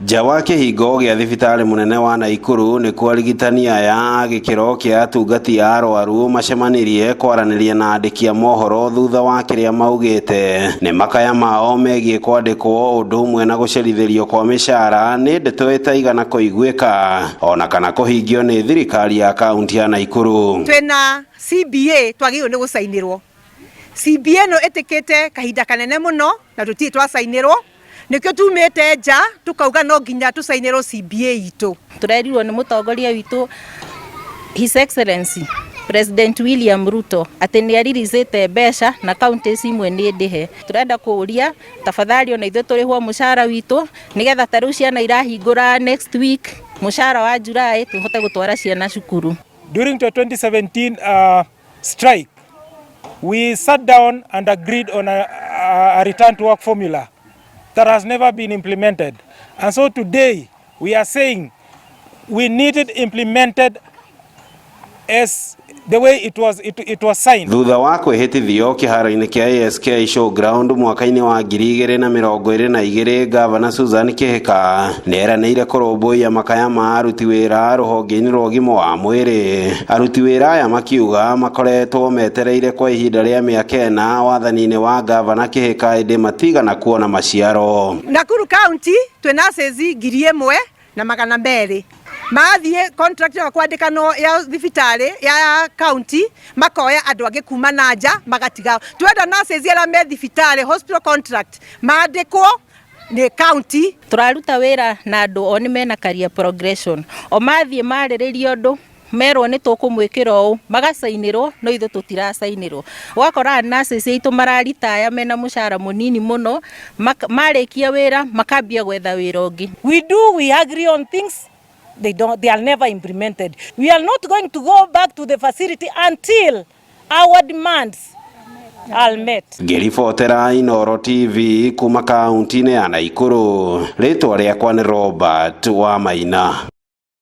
Nja wa kĩhingo gĩa thibitarĩ mũnene wa Naikuru nĩkuo arigitani aya a gĩkĩro kĩa atungati a arwaru macemanirie kwaranĩria na andĩki a mohoro thutha wa kĩrĩa maugĩte nĩ makaya mao megiĩ kwandĩkwo ũndũ ũmwe na gũcerithĩrio kwa mĩcara nĩ ndeto ĩtaigana kũiguĩka ona kana kũhingio nĩ thirikari ya kaunti ya Naikuru. Twĩna CBA twagĩrĩirwo nĩ gũcainĩrwo. CBA ĩno ĩtĩkĩte kahinda kanene mũno na tũtirĩ twacainĩrwo. Nĩkĩo tumĩte nja tũkauga no nginya tũcainĩrwo CBA itũ. Tũrerirwo nĩ mũtongoria witũ His Excellency President William Ruto atĩ nĩ aririzĩte mbeca na counties imwe nĩ ndĩhe. Tũrenda kũria tafadhali ona ithuĩ tũrĩhwo mũcara witũ nĩgetha ta rĩu ciana irahingũra next week mũcara wa July tũhote gũtwara ciana cukuru. During the 2017 strike, we sat down and agreed on a return to work formula that has never been implemented. And so today we are saying we need it implemented as the way it was signed. Thutha wa kwĩhĩtithio kĩharo-inĩ kĩa ASK Showground mwaka-inĩ wa 2022, Gavana Susan Kihika nĩ eranĩire kũrũmbũiya makaya ma aruti wĩra rũhonge-inĩ rwa ũgima wa mwĩrĩ. Aruti wĩra aya makiuga makoretwo metereire kwa ihinda rĩa mĩaka 4 wathani-inĩ wa Gavana Kihika ĩndĩ matigana kuona maciaro. Nakuru County twĩ nurses 1200 mathiĩ contract ya kwandĩkanwo ya thibitarĩ ya county, makoya andũ angĩ kuma na nja magatiga. Twenda nurses arĩa me thibitarĩ hospital contract mandĩkwo nĩ county. Tũraruta wĩra na andũ o nĩ mena career progression, o mathiĩ marĩrĩria ũndũ merwo nĩ tũkũmwĩkĩra ũũ, magacainĩrwo, no ithuĩ tũtiracainĩrwo. Ũgakora nurses aitũ mararitaya mena mũcara mũnini mũno, marĩkia wĩra makambia gwetha wĩra ũngĩ. We agree on things, they don't, they are never implemented. We are not going to go back to the facility until our demands are met. Ngĩribotera Inooro TV kuma kaunti-inĩ ya Naikuru, rĩtwa rĩakwa nĩ Robert Wamaina.